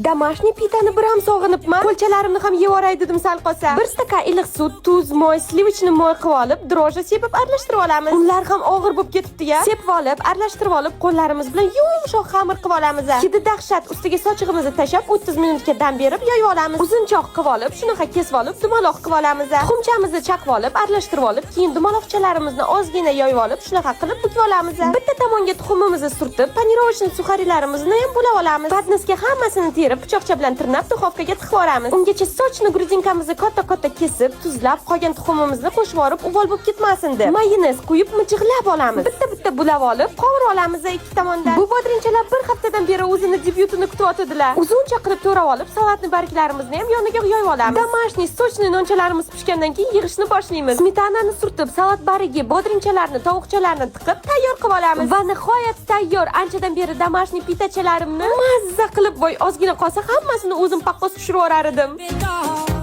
Домашний pitani bir ham sog'inibman. Qo'lchalarimni ham yevoray dedim sal qolsa. Bir stakan iliq sut, tuz, moy, сливочный moy qilib olib, дрожжи sepib aralashtirib olamiz. Unlar ham og'ir bo'lib ketibdi-ya. Sepib olib, aralashtirib olib, qo'llarimiz bilan yumshoq xamir qilib olamiz. Hidi dahshat, ustiga sochig'imizni tashlab 30 minutga dam berib yoyib olamiz. Uzunchoq qilib olib, shunaqa kesib olib, dumaloq qilib olamiz. Tuxumchamizni chaqib olib, aralashtirib olib, keyin dumaloqchalarimizni ozgina yoyib olib, shunaqa qilib bukib olamiz. Bitta tomonga tuxumimizni surtib, панировочный сухари larimizni ham bulab olamiz. Поднос ga hammasini terib, pichoqcha bilan tirnab, duxovkaga tiqib yuboramiz. Ungacha сочный грудинка mizni katta-katta kesib, tuzlab, qolgan tuxumimizni qo'shib yuborib, uvol bo'lib ketmasin deb. Mayonez quyib mijg'lab olamiz. Bitta-bitta bulab olib, qovurib olamiz ikki tomondan. Bu bodringchalar bir haftadan beri o'zini debyutini kutayotdilar. Uzuncha qilib to'rab olib, салатный barglarimizni ham yoniga yoyib olamiz. Домашний сочный nonchalarimiz pishgandan keyin yig'ishni boshlaymiz. Smetanani surtib, salat barigi, bodringchalarni, tovuqchalarni tiqib tayyor qilib olamiz. Va nihoyat tayyor. Anchadan beri домашний pitachalarimni mazza qilib, voy, ozgina qolsa hammasini o'zim paqqos tushirib yuborar edim. Bedor.